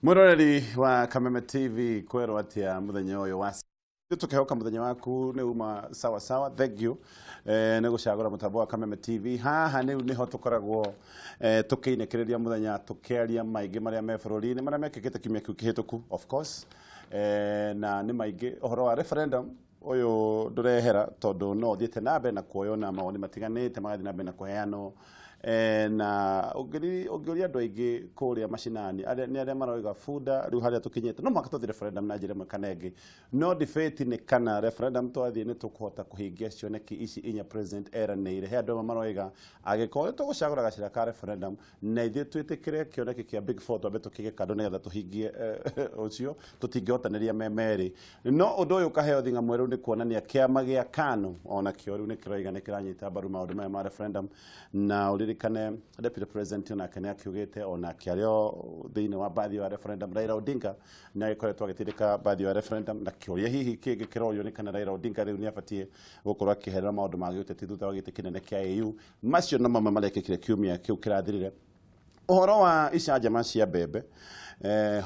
Mwiroreri wa Kameme TV kwerwo atia muthenya uyu wa tukihoka muthenya waku ni uma sawa sawa. Thank you ni gucagura mutambo wa Kameme TV. Haha ni niho tukoragwo tukiinĩkĩrĩria muthenya tukiaria maingĩ marĩa me bũrũri-inĩ marĩa mekĩkĩte kiumia kĩu kĩhĩtũku, of course, na nĩ maingĩ. Ũhoro wa referendum ũyũ ndũrehera tondũ no ũthiĩte na mbere na kuoywo na mawoni matiganĩte magathiĩ na mbere na kũheanwo, na ũngĩũria andũ aingĩ kũrĩa macinani nĩ arĩa maroiga bunda rĩu harĩa tũkinyĩte no mũhaka tũthiĩ referendum na njĩra ĩmwe kana ĩngĩ. No debate nĩ kana referendum twathiĩ nĩ tũkũhota kũhingia cioneki ici inya president eranĩire. He andũ amwe maroiga angĩkorwo nĩ tũgũcagũra gacĩra ka referendum na ithuĩ twĩtĩkĩre kĩoneki kĩa Big Four twambe tũkĩge kando nĩgetha tũhingie ũcio tũtingĩhotanĩria me merĩ. No ũndũ ũyũ ũkaheo thing'a mwerũ nĩ kuonania kĩama gĩa KANU ona kĩo rĩu nĩ kĩroiga nĩ kĩranyita mbaru maũndũ maya ma referendum. Na ũririkane deputy president onake nĩ akiugĩte ona akĩario thĩinĩ wa bathi wa referendum Raila Odinga nĩ agĩkoretwo agĩtindĩka bathi wa referendum, na kĩũria hihi kĩngĩ kĩrorio nĩ kana Raila Odinga rĩu nĩ abatiĩ gũkorwo akĩherera maũndũ ma gĩũteti thutha wa gĩtĩ kĩnene kĩa AU. Macio no mamwe marekĩkire kiumia kĩu kĩrathirire. Ũhoro wa icanjama cia mbembe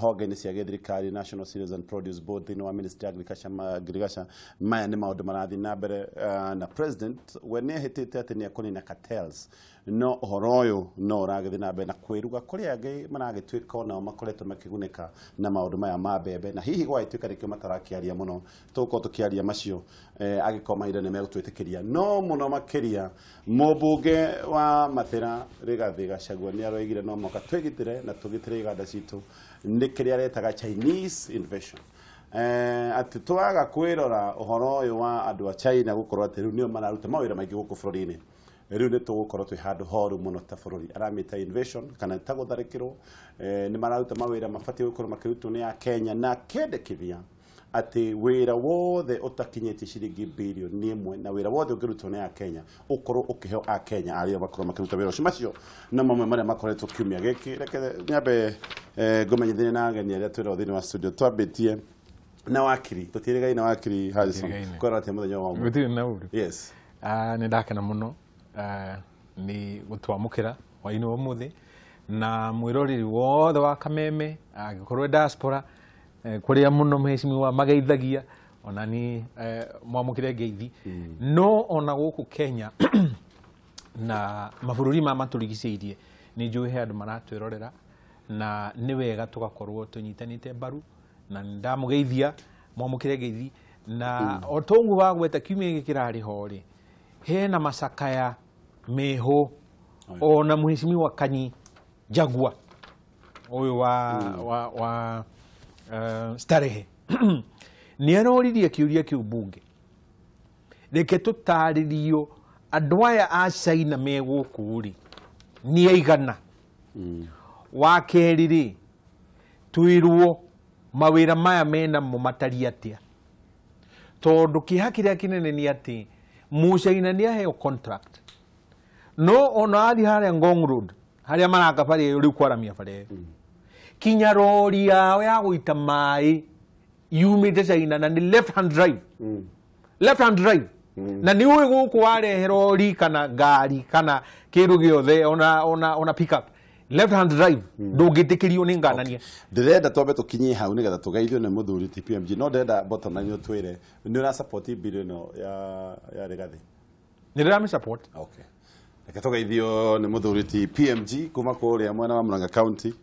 honge-inĩ cia gĩthirikari, National Cereals and Produce Board thĩinĩ wa Ministry of Agriculture, maya nĩ maũndũ marathiĩ na mbere, na president we nĩ ehĩtĩte atĩ nĩ ekũnina cartels, no ũhoro ũyũ no ũragĩthiĩ na mbere na kwĩruga kũrĩ angĩ maragĩtuĩka onao makoretwo makĩgunĩka na maũndũ maya ma mbembe, na hihi gwagĩtuĩka nĩkĩo matarakĩaria mũno. Tũgũkorwo tũkĩaria macio angĩkorwo mahinda nĩ megũtwĩtĩkĩria. No mũno makĩria mũmbunge wa Mathĩra Rigathĩ Gachagua nĩ aroigire no mũhaka twĩgitĩre na tũgitĩre iganda citũ nĩ kĩrĩa aretaga Chinese invasion, atĩ twaga kwĩrora ũhoro ũyũ wa andũ a China gũkorwo atĩ rĩu nĩo mararuta mawĩra maingĩ gũkũ bũrũri-inĩ, rĩu nĩ tũgũkorwo twĩ handũ horu mũno ta bũrũri. Aramĩta invasion kana ta gũtharĩkĩrwo, nĩ mararuta mawĩra mabatiĩ gũkorwo makĩrutwo nĩ a Kenya, na akĩendekithia atĩ wĩra wothe ũtakinyĩtie ciringi birioni 1 na wĩra wothe ũngĩrutwo nĩ a Kenya ũkorwo ũkĩheo a Kenya arĩa makorwo makĩruta wĩra ũcio. Macio no mamwe marĩa makoretwo kiumia gĩkĩ. Reke nyambe ngũmenyithanie na ageni arĩa twĩrwo thĩinĩ wa studio. Twambĩtie na wakiri, tũtiĩrĩgaine na wakiri Harrison. Tũtiĩrĩgaine. Kwĩrwo atĩa mũthenya wa ũmũthĩ? Gũtirĩ na ũru. Yes. Nĩ ndakena mũno nĩ gũtwamũkĩra hwaĩ-inĩ wa ũmũthĩ, na mwĩroreri wothe wa Kameme angĩkorwo diaspora, kũrĩa mũno mheshimiwa mageithagia ona ni mwamũkĩre ngeithi. No ona gũkũ Kenya na mabũrũri ma matũrigicĩirie nĩ njũĩ he andũ maratwĩrorera, na nĩ wega tũgakorwo tũnyitanĩte mbaru, na nĩ ndamũgeithia mwamũkĩre ngeithi. Na o toguo wagweta kiumia gĩkĩ kĩrarĩ ho rĩ, hena macakaya meho ona mheshimiwa Kanyi Jagua ũyũ wa Starehe nĩ aroririe kĩũria kĩu bunge, reke tũtarĩrio andũ aya a China me gũkũ rĩ nĩ aigana. Wa kerĩ rĩ, twĩrwo mawĩra maya menamo matariĩ atĩa, tondũ kĩeha kĩrĩa kĩnene nĩ atĩ mũcaina nĩ aheo contract, no ona athiĩ harĩa Ngong Road harĩa maraka bara ĩyo rĩu kwaramia bara ĩyo, kinya rori yao ya gũita maĩ yumĩte China na nĩ left hand drive, left hand drive. Na nĩ ũĩ gũkũ warehe rori kana ngari kana kĩndũ gĩothe ona pickup left hand drive ndũngĩtĩkĩrio nĩ nganania. Ndĩrenda twambe tũkinyie hau nĩgetha tũgeithio nĩ mũthuri TPMG, no ndĩrenda bottom line ũtwĩre nĩ ũra support bill ĩno ya Rigathĩ? Nĩ ndĩramĩ support. Okay, reke tũgeithio nĩ mũthuri TPMG kuma kũrĩa mwena wa Murang'a County.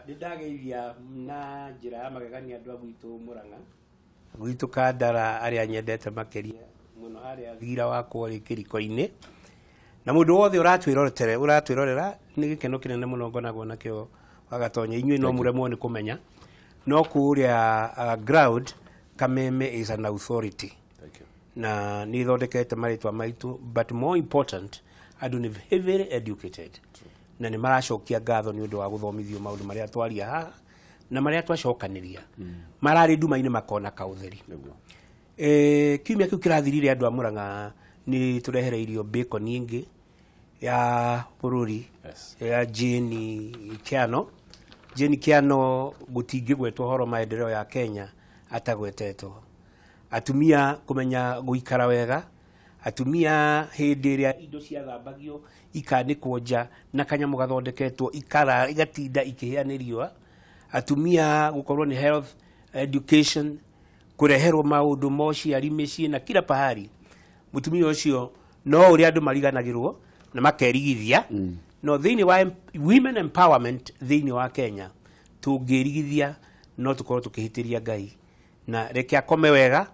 Nĩ ndageithia na njĩra ya magegania andũ a gwitũ Murang'a, gwitũ Kandara, arĩa nyendete makĩria mũno, harĩa thira wakwa rĩ kĩriko-inĩ, na mũndũ wothe ũratwĩrorera nĩ gĩkeno kĩnene mũno ngonagwo nakĩo wagatonya. Inyuĩ no mũremwo nĩ kũmenya, no kũrĩa ground Kameme is an authority. Thank you. Na nĩ ithondekete marĩtwa maitũ, but more important andũ nĩ very educated na nĩ maracokia ngatho nĩ ũndũ wa gũthomithio maũndũ marĩa twaria haha na marĩa twacokanĩria mararĩ nduma-inĩ makona kaũtheri. Nĩguo. Kiumia kĩu kĩrathirire andũ a Murang'a nĩ tũrehereirio bacon ĩngĩ ya bũrũri ya Jane Kiano. Jane Kiano gũtingĩgwetwo ũhoro maendeleo ya Kenya atagwetetwo. Atumia kũmenya gũikara wega, atumia hĩndĩ ĩrĩa indo ciathambagio ikanĩkwo nja na kanyamũ gathondeketwo ikara igatinda ikĩhĩa nĩ riũa. Atumia gũkorwo nĩ health, education, kũreherwo maũndũ ma ũciari mĩciĩ na kila pahali. Mũtumia ũcio no ũrĩa andũ mariganagĩrwo na makerigithia. No thĩinĩ wa women empowerment thĩinĩ wa Kenya, tũngĩrigithia no tũkorwo tũkĩhĩtĩria Ngai. Na reke akome wega,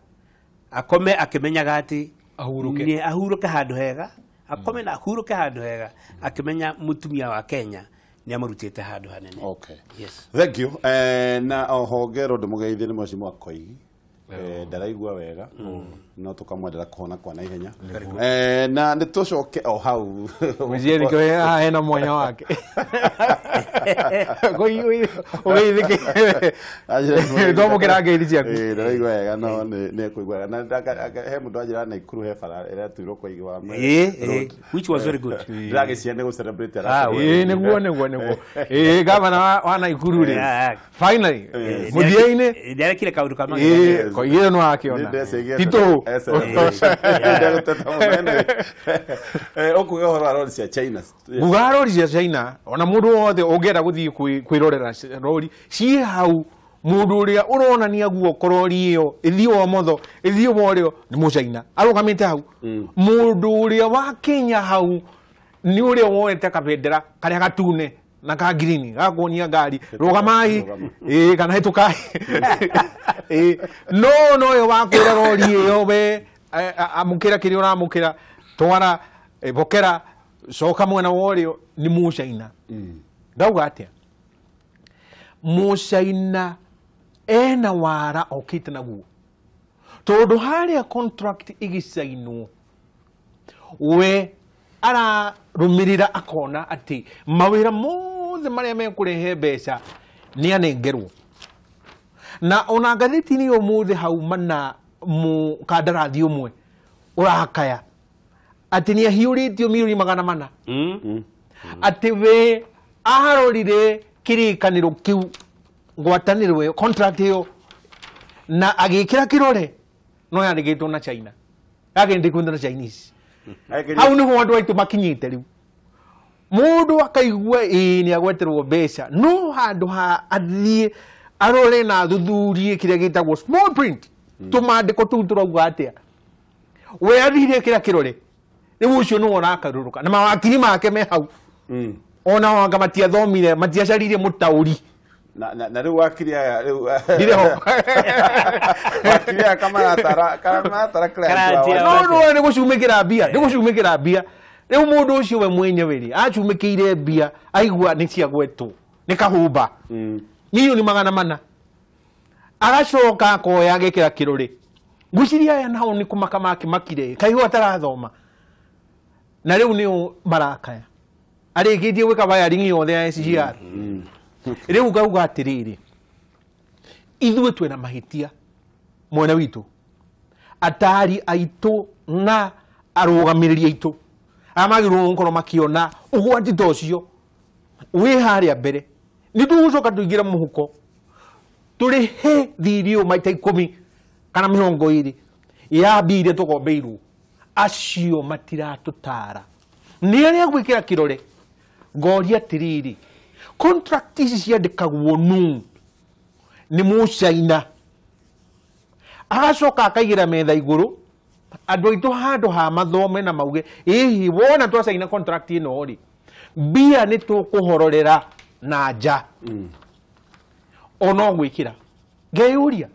akome akĩmenyaga atĩ Ahurũke. nĩ ahurũke handũ hega, akome na ahurũke handũ hega akĩmenya mũtumia wa Kenya nĩ amũrutĩte handũ hanene. Okay. Yes. Thank you. Na oho ngerwo ndĩmũgeithie nĩ mheshimiwa Koigi. Ndaraigua wega no tũkamwendera kũhona kwa naihenya. Na nĩ tũcoke o hau. Mũciĩ nĩkĩo haha hena mwanya wake. Ũgeithĩke. Twamũkĩra ngeithi ciaku. Ndaraigua wega no nĩ ekũigua wega. Na he mũndũ anjĩra Naikuru he bara ĩratuirwo Koigi wa Ĩĩ, ĩĩ, which was very good. Ndĩragĩcia nĩ gũ-celebrate. Ah, Ĩĩ, nĩguo nĩguo nĩguo. Ĩĩ, gavana wa Naikuru rĩ. Yeah. Finally, mũthia-inĩ. Nĩarekire kaũndũ ka magegania. Ĩĩ, Koigi ĩyo nĩwakĩona. Ti tũhũ. Ũkuga ũhoro wa rori cia China. Nguga rori cia China, ona mũndũ wothe ũngĩenda gũthiĩ kwĩrorera rori ciĩ hau, mũndũ ũrĩa ũronania guoko rori ĩyo ĩthiĩ wa ũmotho ĩthiĩ wa ũrĩo nĩ mũchaina arũgamĩte hau. Mũndũ ũrĩa wa Kenya hau nĩ ũrĩa woete kabendera karĩa gatune na ka ngirini gakuonia ngari rũgamai, ĩĩ, kana hĩtũkai. Ĩĩ, no noyo wakwĩra rori ĩyo we amũkĩra kĩrĩa ũramũkĩra, twara, bokera, coka mwena wa ũrĩo nĩ mũchaina. Ndauga atĩa? Mũchaina ena wara okĩte naguo, tondũ harĩa contract ĩgĩcainwo we ararũmĩrĩra akona atĩ mawĩra mothe marĩa mekũrehe mbeca nĩ anengerwo. Na ona ngathĩti-inĩ ũmũthĩ hauma na mũkandarathi ũmwe ũrakaya atĩ nĩ ahiũrĩtio 400,000,000. Atĩ we arorire kĩrĩkanĩro kĩu, ngwatanĩro ĩyo, contract ĩyo, na agĩkĩra kĩrore no yandĩkĩtwo na China, yakĩandĩkĩtwo na Chinese. Hau nĩho andũ aitũ makinyĩte rĩu. Mũndũ akaigua ĩĩ nĩ agweterwo mbeca, no handũ ha athiĩ arore na athuthurie kĩrĩa gĩtagwo small print, tũmandĩko tũu tũrauga atĩa, we athire kĩrĩa kĩrore rĩu ũcio nĩwe ũrakarũrũka na mawakiri make me hau. Ona wanga matiathomire, matiacaririe mũtaũri. Na rĩu wakiri aya rĩu Ndirĩ ho. Wakiri aya kamaratara client wao. No, no, nĩ gũcumĩkĩra mbia, nĩ gũcumĩkĩra mbia. Rĩu mũndũ ũcio we mwenyewe rĩ, acumĩkĩire mbia, aigua nĩ ciagwetwo, nĩ kahũmba. 400,000,000. Agacoka akoya agekĩra kĩrore. Ngwĩciria aya nao nĩ kũmaka makĩmakire, kaigua atarathoma. Na rĩu nĩo marakaya. Arĩkĩtie gwĩka wiring yothe ya SGR. Rĩu ngauga atĩrĩrĩ, ithuĩ twĩna mahĩtia mwena witũ, atari aitũ na arũgamĩrĩri aitũ arĩa magĩrĩirwo gũkorwo makĩona ũgwati ta ũcio wĩ harĩa mbere. Nĩ tũgũcoka tũingĩre mũhuko tũrĩhe thirĩ ũyũ maita 10 kana 20 ya mbia iria tũkombeirwo. Acio matiratũtara, nĩ arĩa gwĩkĩra kĩrore. Ngoria atĩrĩrĩ, contract ici ciandĩkagwo nũ? Nĩ mũchaina. Agacoka akaigĩra metha igũrũ andũ aitũ handũ ha mathome na mauge ĩhi wona twacaina contract ĩno rĩ, mbia nĩ tũkũhororera na nja. Ona gwĩkĩra ngeyũria,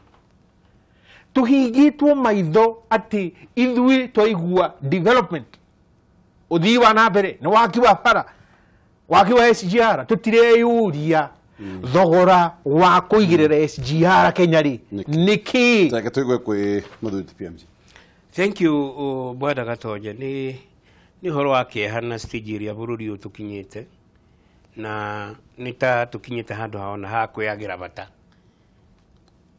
tũhingĩtwo maitho atĩ ithuĩ twaigua development, ũthii wa na mbere, nĩ waki wa bara, waki wa SGR, tũtireyũria thogora wa kũigĩrĩra SGR Kenya rĩ nĩ kĩĩ? Reke tũigue kwĩ mũthuri TPMG. Thank you, Bwana Gatonye. Nĩ ũhoro wa kĩeha na stage ĩrĩa bũrũri ũyũ tũkinyĩte, na nĩ ta tũkinyĩte handũ haona ha kwĩagĩra bata.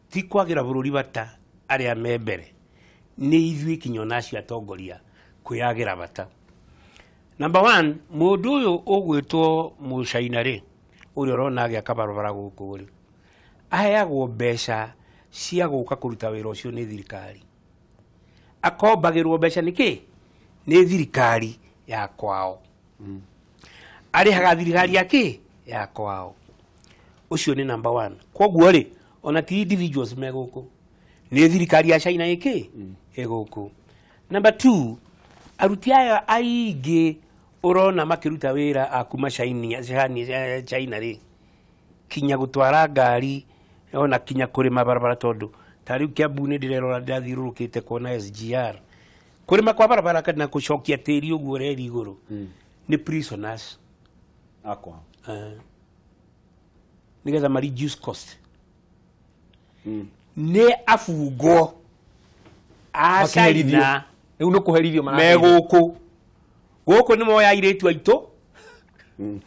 Ti kwagĩra bũrũri bata arĩa me mbere, nĩ ithuĩ kinya ona acio atongoria kwĩagĩra bata. Number 1, mũndũ ũyũ ũgwĩtwo mũcaina rĩ, ũrĩa ũrona agĩaka barabara gũkũ rĩ, aheagwo mbeca cia gũka kũruta wĩra ũcio nĩ thirikari. Akombagĩrwo mbeca nĩ kĩ? Nĩ thirikari ya kwao. Arĩhaga thirikari ya kĩ? Ya kwao. Ũcio nĩ number one. Koguo rĩ, ona ti individuals me gũkũ, nĩ thirikari ya China ĩkĩ ĩ gũkũ. Number two, aruti aya aingĩ ũrona makĩruta wĩra a kuma China, China rĩ, kinya gũtwara ngari ona kinya kũrĩma barabara, tondũ ta rĩu Kiambu nĩ ndĩrerora ndathiũrũrũkĩte kuona SGR kũrĩma kwa barabara kana gũcokia tĩri ũguo reri igũrũ nĩ prisoners akwa nĩgetha ma reduce cost. Nĩ abungwo a China rĩu nĩ kũherithio me gũkũ. Gũkũ nĩ moya airĩtu aitũ,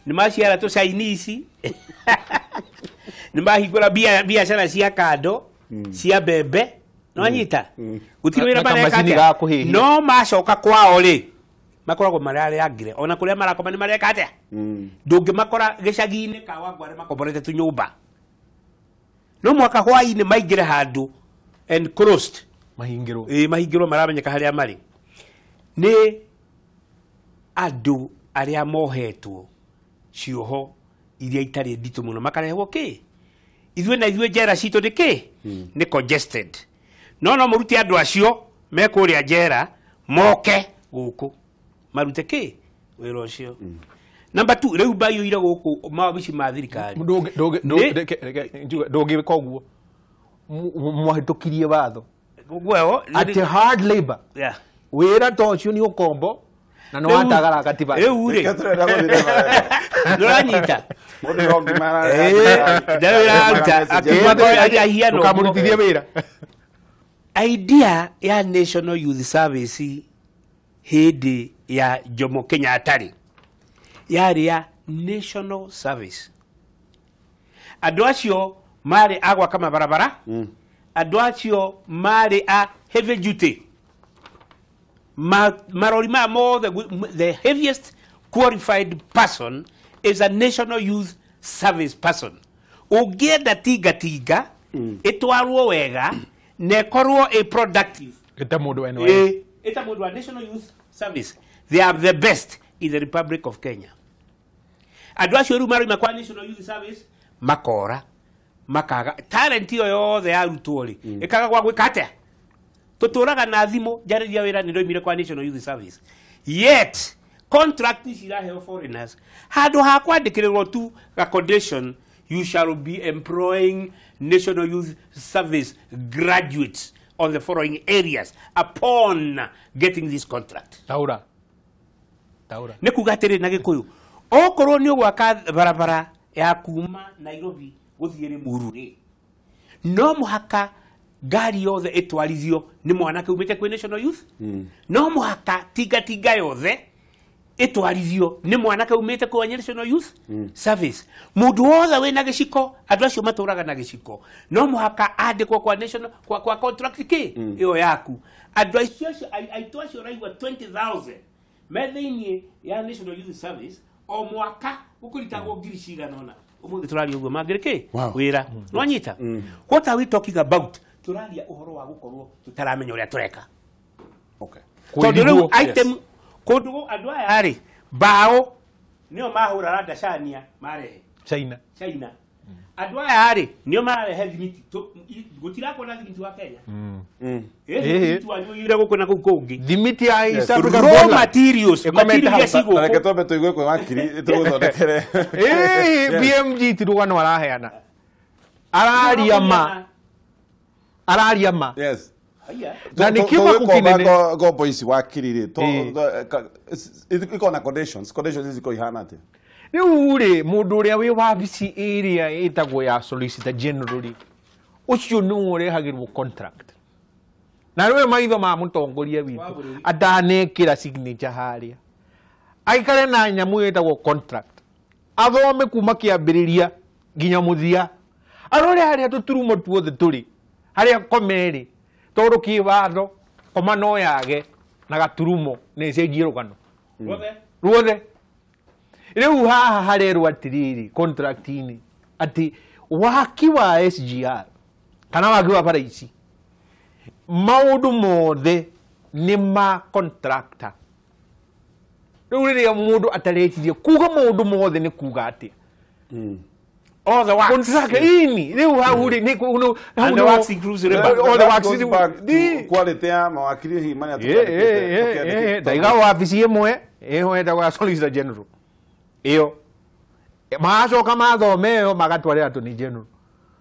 nĩ maciara tũ Chinese, nĩ mahingũra biacara cia kando cia mbembe, nĩwanyita gũtirĩ wĩra mareka atĩa, no macoka kwao rĩ makoragwo mararĩangire ona kũrĩa marakoma nĩ mareka atĩa, ndũngĩmakora gĩcagi-inĩ ka Wangware makomborete tũnyũmba, no mwaka hwaĩ-inĩ maingĩre handũ enclosed mahingĩrwo, mahingĩrwo maramenyeka harĩa marĩ. Nĩ andũ arĩa mohetwo cioho iria itarĩ nditũ mũno makarehwo kĩ ithuĩ na ithuĩ njera citũ nĩ kĩ nĩ congested, no no mũrute andũ acio me kũrĩa njera moke gũkũ marute kĩ wĩra ũcio. Number 2, rĩu mbaiyũire gũkũ mawabici ma thirikari ndũngĩka ũguo, mwahĩtũkirie watho atĩ hard labor wĩra ta ũcio nĩ ũkombo na nĩ watagara katiba rĩu rĩ nĩũranyita ndũkamũrutithie wĩra. Idea ya National Youth Service hĩndĩ ya Jomo Kenyatta rĩ yarĩ ya National Service. Andũ acio marĩ a gwaka mabarabara, andũ acio marĩ a heavy duty, marori maya mothe, the heaviest qualified person is a National Youth Service person. Ũngĩenda tingatinga ĩtwarwo wega na ĩkorwo ĩ productive, ĩta mũndũ wa NYS, ĩta mũndũ wa National Youth Service. They are the best in the Republic of Kenya. Andũ acio rĩu maroima kwa National Youth Service makora makaga talent ĩyo yothe yarutwo rĩ ĩkaga gwa gwĩka atĩa. Tũtũraga na thimũ njarĩria wĩra nĩ ndoimire kwa National Youth Service, yet contract ciraheo foreigners handũ ha kwandĩkĩrĩrwo tu ga condition, you shall be employing National Youth Service graduates on the following areas upon getting this contract. Taura taura nĩ kuga atĩrĩ na Gĩkũyũ, okorwo nĩ ũgwaka barabara ya kuma Nairobi gũthiĩ Limuru rĩ, no mũhaka ngari yothe ĩtwarithio nĩ mwanake umĩte kwĩ National Youth, no mũhaka tingatinga yothe ĩtwarithio nĩ mwanake umĩte kwĩ National Youth Service. Mũndũ wothe wĩna gĩciko, andũ acio matũraga na gĩciko, no mũhaka andĩkwo kwa national kwa contract kĩ ĩyo yaku. Andũ acio aitũ acio ũraigua 20,000 me thĩinĩ ya National Youth Service o mwaka gũkũritagwo ngiri cigana ũna. Ũmũthĩ tũraria ũguo mangĩrĩ kĩ wĩra nĩwanyita. What are we talking about? Tũraria ũhoro wa gũkorwo tũtaramenya ũrĩa tũreka. Tondũ rĩu item kũndũ andũ aya rĩ mbaũ nĩo mahũra randacania marehe China China. Andũ aya rĩ nĩo mararehe thimiti, gũtirakorwo na thimiti wa Kenya. Thimiti wanyuire gũkũ na kũu kũngĩ, thimiti ya East African raw materials, materials iria cigũkũ. Reke twambe tũigue kwĩ wakiri tũgũthondekere. BMG ti rũgano araheana, araria ma, araria ma. Yes. Na nĩ kĩma kũkinene ngombo ici wakiri rĩ iko na conditions, conditions ici ihana atĩa? Rĩu rĩ mũndũ ũrĩa wĩ wabici ĩrĩa ĩtagwo ya Solicitor General rĩ, ũcio nĩwe ũrehagĩrwo contract, na rĩu maitho ma mũtongoria witũ atanekĩra signature harĩa, aikare na nyamũ ĩtagwo contract, athome kuma kĩambĩrĩria nginya mũthia, arore harĩa tũturumo tuothe tũrĩ, harĩa koma ĩrĩ, tondũ kĩwatho koma no yage na gaturumo nĩ ĩcenjie rũgano ruothe. Rĩu haha harerwo atĩrĩrĩ contract-inĩ atĩ waki wa SGR kana waki wa bara ici maũndũ mothe nĩ ma contractor. Rĩu rĩrĩa mũndũ atareciria kuga maũndũ mothe nĩ kuga atĩa, All the works. Contract ini riu hau ri ni no And the works includes labor. All the works goes back to quality ya mawakiri hihi marĩa Eh, ndaiga wabici ĩmwe ĩho ĩtagwo ya Solicitor General ĩyo macoka mathome ĩyo magatwarĩra Attorney General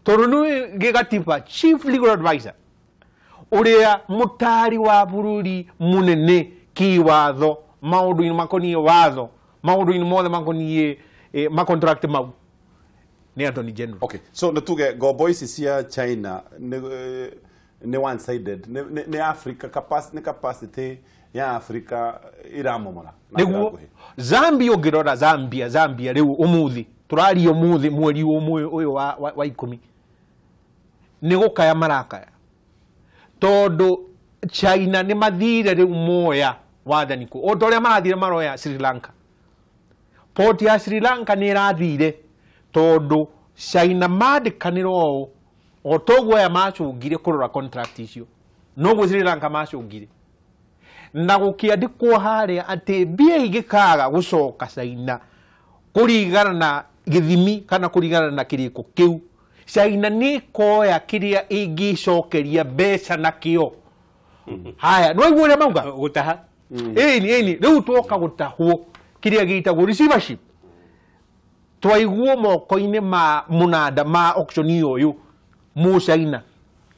tondũ nĩ gĩgatiba chief legal advisor ũrĩa mũtari wa bũrũri mũnene kĩwatho maũndũ-inĩ makoniĩ watho maũndũ-inĩ mothe makoniĩ macontract mau nĩ Attorney General. Okay, so nĩ tuge ngombo ici cia China nĩ one sided, nĩ Africa capacity, nĩ capacity ya Africa iramomora na njĩra Nĩguo nguhĩ. Zambia ũngĩrora Zambia rĩu ũmũthĩ tũraria ũmũthĩ mweri ũmwe ũyũ wa 10 nĩ gũkaya marakaya tondũ China nĩ mathire rĩu moya wathani kũ o ta ũrĩa marathire maroya Sri Lanka. Port ya Sri Lanka nĩ ĩrathire tondũ China mandĩkanĩra ũũ o toguo aya macũngire kũrora contract icio noguo Sri Lanka macũngire na gũkĩandĩkwo harĩa atĩ mbia ingĩkaga gũcoka China kũringana na gĩthimi kana kũringana na kĩrĩko kĩu China nĩ ĩkoya kĩrĩa ĩngĩcokeria mbeca nakĩo. Haya nĩ waigua ũrĩa mauga Gũtaha. Ĩni rĩu twoka gũtahwo kĩrĩa gĩtagwo receivership twaiguo moko-inĩ ma mũnanda ma auction ũyũ mũcaina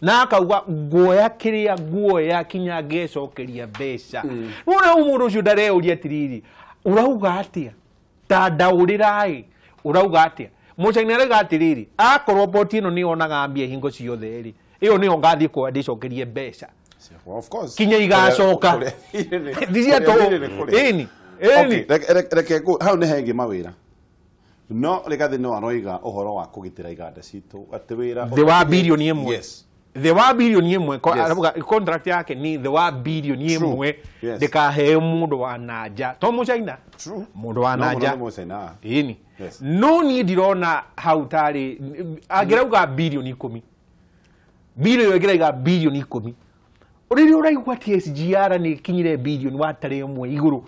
na akauga nguoya kĩrĩa nguoya kinya ngecokeria mbeca. Nĩwona rĩu mũndũ ũcio ndareuria atĩrĩrĩ ũrauga atĩa ta ndaũrĩra-ĩ ũrauga atĩa mũcaina arauga atĩrĩrĩ akorwo poti ĩno nĩyonaga mbia hingo ciothe rĩ ĩyo nĩyo ngathiĩ kuoya ndĩcokerie mbeca Well, of course. kinya igacoka. Thĩ cia tũhũ. Ĩni Okay, ĩni reke hau nĩ hengĩ mawĩra no Rigathi no aroiga ũhoro wa kũgitĩra iganda citũ atĩ wĩra thĩ wa bilioni ĩmwe. Yes. Thĩ wa bilioni ĩmwe Yes. arauga contract yake ni thĩ wa bilioni True. ĩmwe Yes. ndĩkaheo mũndũ wa nanja to mũcaina True. mũndũ wa No, mũno nanja nĩ mũcaina. ĩni Yes. no niĩ ndirona hau tarĩ angĩrauga bilioni 10 bilioni ĩngĩrauga bilioni 10 rĩrĩa ũraigua atĩ SGR nĩ ĩkinyire bilioni watarĩ ĩmwe igũrũ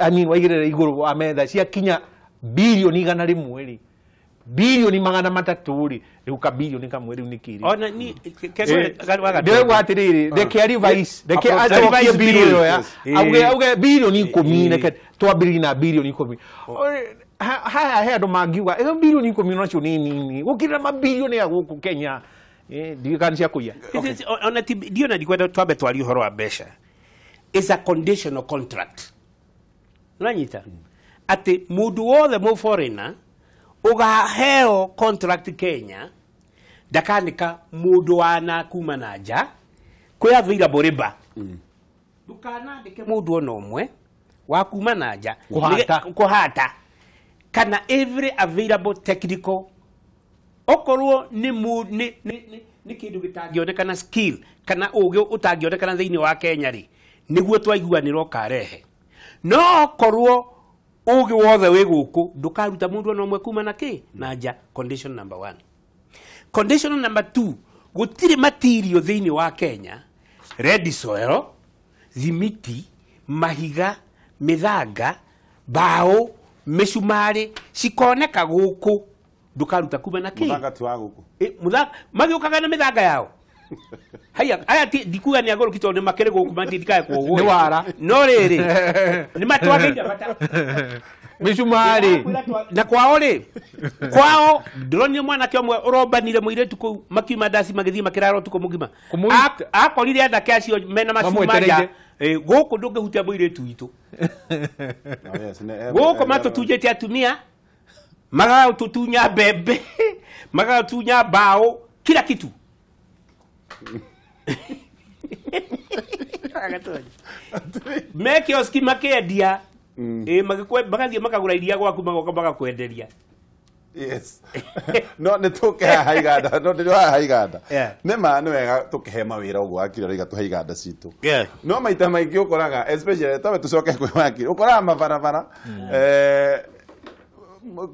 I mean waigĩrĩra igũrũ wa metha ciakinya bilioni 100 rĩ bilioni 300 rĩ rĩu ka bilioni kamwe rĩu nĩ kĩrĩ Ona ni ndĩrauga atĩrĩrĩ reke revise reke acokie Revise bill bill. ĩyo ya Yes. auge bilioni 10 reke twambĩrĩrie na bilioni 10 haya he andũ mangiuga ĩyo bilioni 10 nacio nĩ nini gũkĩra mabilioni ya gũkũ Kenya ndiũĩ kana nĩ cia kũiya. Ona ti ndiona ndikwenda twambe twarie ũhoro wa mbeca. It's a conditional contract. Ũranyita? Atĩ mũndũ wothe mũ foreigner ũgaheo contract Kenya ndakanĩka mũndũ wa na kuma na nja kwĩ available labor. Ndũkanandĩke mũndũ ona ũmwe wa kuma na nja Kũhata. Kũhata kana every available technical okorwo nĩ nĩ nĩ nĩ kĩndũ gĩtangĩonekana skill kana ũgĩ ũtangĩonekana thĩinĩ wa Kenya rĩ nĩguo twaiguanĩra ũkarehe no okorwo ũgĩ wothe wĩ gũkũ ndũkaruta mũndũ ona ũmwe kuma na kĩ na nja. Condition number 1. Condition number 2 gũtirĩ material thĩinĩ wa Kenya red soil thimiti mahiga mĩthanga mbaũ mĩcumarĩ cikoneka gũkũ ndũkaruta kuma na kĩ Mũthanga ti wa gũkũ. Mũthanga magĩũkaga na mĩthanga yao haya aya ti ndikuga nĩ agũrũki tondũ nĩ makĩrĩ gũkũ matindikae kũgũra Nĩ wara. no rĩrĩ nĩ matwagĩire bata Mĩcumarĩ na kwao rĩ kwao ndĩronire mwanake ũmwe ũrombanire mũirĩtu kũu makiuma ndaci magĩthiĩ makĩrara ũtukũ mũgima. Kũmũita. Akorire anake acio mena macuma nja. Mamwetereire. Gũkũ ndũngĩhutia mũirĩtu witũ. Oh, yes, Gũkũ matũtunjĩte atumia magatũtunya mbembe magatũtunya mbaũ kila kitu. Me kioski makĩendia magathiĩ makagũra iria gwaku magoka magakwenderia. Yes. No nĩ tũke haha iganda no ndĩrĩ haha iganda. Yeah. Nĩ ma nĩ wega tũkĩhe mawĩra ũguo wakiri arauga tũhe iganda citũ. Yeah. No maita maingĩ ũkoraga especially tawe tũcoke kwĩ wakiri ũkoraga mabarabara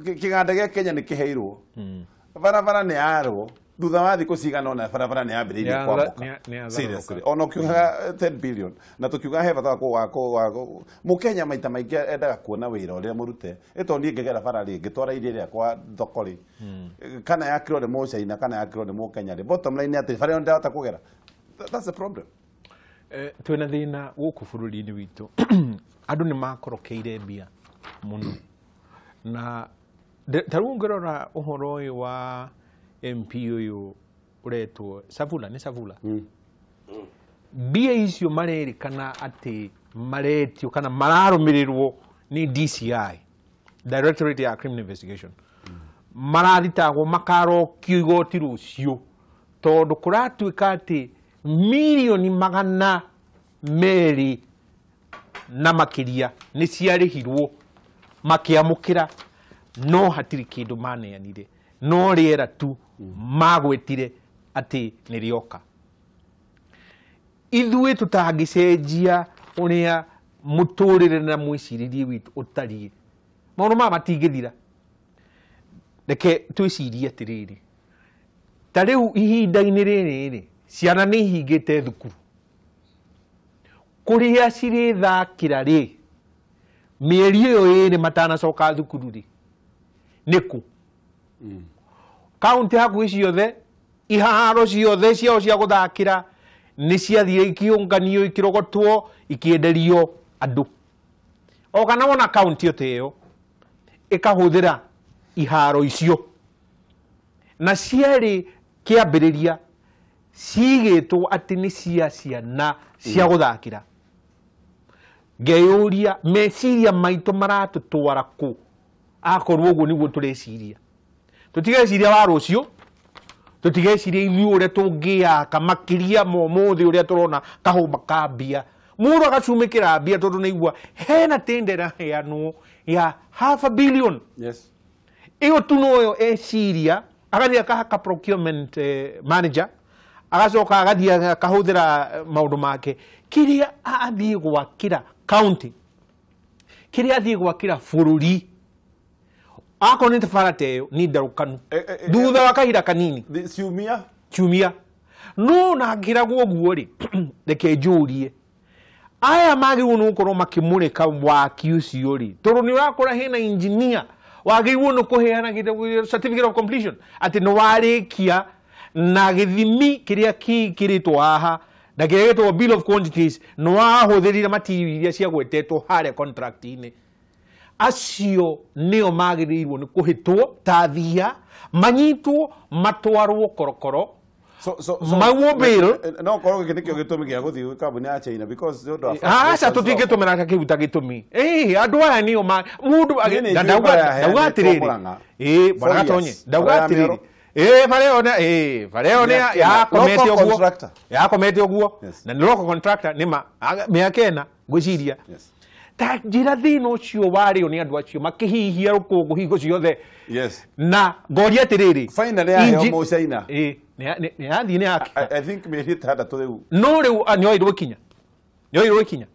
kĩganda gĩa Kenya nĩ kĩheirwo barabara nĩ yarwo Thutha wa thikũ cigana ũna barabara nĩ yambĩrĩirie kwamboka. Seriously, ona ũkiugaga 10 billion na tũkiuga he bata wa Mũkenya maita maingĩ endaga kuona wĩra ũrĩa mũrute. Ĩto niĩ ngĩgera bara rĩ, ngĩtwara irio rĩakwa thoko rĩ, kana yakĩrwo nĩ Mũchaina kana yakĩrwo nĩ Mũkenya rĩ, bottom line nĩ atĩ bara ĩyo ndĩrahota kũgera. That's the problem. Twĩna thĩna gũkũ bũrũri-inĩ witũ. Andũ nĩ makorokeire mbia mũno. Na ta rĩu ũngĩrora ũhoro ũyũ wa MP ũyũ ũretwo Savula, nĩ Savula. Mbia icio marerĩkana atĩ maretio kana mararũmĩrĩrwo nĩ DCI, Directorate ya Criminal Investigation. Marathitagwo makarokio igoti rũciũ tondũ kũratuĩka atĩ milioni 200 na makĩria nĩ ciarĩhirwo makĩamũkĩra, no hatirĩ kĩndũ maneanire, no rĩera tu magwetire atĩ nĩ rĩoka. Ithuĩ tũtangĩcenjia ũrĩa mũtũrĩre na mwĩcirĩrie witũ ũtariĩ, maũndũ maya matingĩthira. Reke twĩcirie atĩrĩrĩ, ta rĩu ihinda-inĩ rĩrĩ rĩ, ciana nĩ ihingĩte thukuru, kũrĩa cirĩthakĩra rĩ, mĩeri ĩyo ĩrĩ matanacoka thukuru rĩ, nĩkũ? Kaunti hakuhĩ ciothe, iharo ciothe ciao cia gũthakĩra nĩ ciathire ikĩũnganio, ikĩrogotwo, ikĩenderio andũ. O kana wona kaunti ta ĩyo ĩkahũthĩra iharo icio, na ciarĩ kĩambĩrĩria cigĩtwo atĩ nĩ cia ciana cia gũthakĩra. Ngeyũria meciria maitũ maratũtwara kũ akorwo ũguo nĩguo tũreciria. Tũtigeciria wa rũciũ, tũtigeciria ithuĩ ũrĩa tũngĩaka makĩria ma ũmũthĩ ũrĩa tũrona kahũmba ka mbia. Mũndũ agacumĩkĩra mbia tondũ nĩaigua hena tender ĩraheanwo ya 500 million. Yes. Ĩyo tu noyo eciria, agathiĩ akahaka procurement manager, agacoka agathiĩ akahũthĩra maũndũ make. Kĩrĩa athiĩ gwakĩra county, kĩrĩa athiĩ gwakĩra bũrũri, akorwo nĩ bara ta ĩyo nĩ ndarũkanu thutha wa kahinda kanini, ciumia. No na ngĩragwo ũguo rĩ, reke njũrie aya magĩrĩirwo nĩ gũkorwo makĩmũrĩka waki ũcio rĩ, tondũ nĩ ũrakora hena engineer wagĩrĩirwo nĩ kũheana certificate of completion atĩ nĩ warĩkia na gĩthimi kĩrĩa kĩrĩtwo haha na kĩrĩa gĩtagwo bill of quantities, nĩ wahũthĩrire material iria ciagwetetwo harĩa contract-inĩ. Acio nĩo magĩrĩirwo nĩ kũhĩtwo ta thia, manyitwo, matwarwo korokoro. So mauo bail. No korwo gĩkĩ nĩkĩo gĩtũmi gĩa gũthiĩ kambuni ya China because nĩ ũndũ wa aca tũtingĩtũmĩra kĩu ta gĩtũmi. Andũ aya nĩo mũndũ ndauga atĩrĩrĩ, bwana Gatonye, ndauga atĩrĩrĩ, bara ĩyo nĩ yakomete ũguo, yakomete ũguo, na nĩ local contractor nĩma mĩaka ĩna ngwĩciria. Ta njĩra thĩna ũcio warĩo nĩ andũ acio makĩhihia rũkũngũ hingo ciothe. Na ngoria atĩrĩrĩ, finally yaheo Mũchaina. Nĩ yathiĩ nĩ yakĩka. I think mĩeri ĩtandatũ rĩu. No rĩu nĩoirwo ikinya, nĩoirwo ikinya.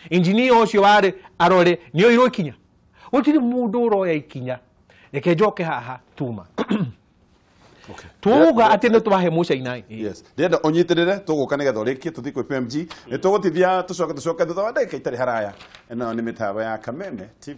Engineer ũcio warĩ arore nĩoirwo ikinya. Gũtirĩ mũndũ ũroya ikinya. Reke njoke haha tuma. Tuga atĩ nĩ twahe Mũchaina. Yes. Ndĩrenda ũnyitĩrĩre tũgũka nĩgetha ũrĩkie tũthiĩ kwĩ PMG. Nĩ tũgũtithia tũcoke thutha wa ndagĩka itarĩ haraya. Ĩno nĩ mĩtambo ya Kameme TV.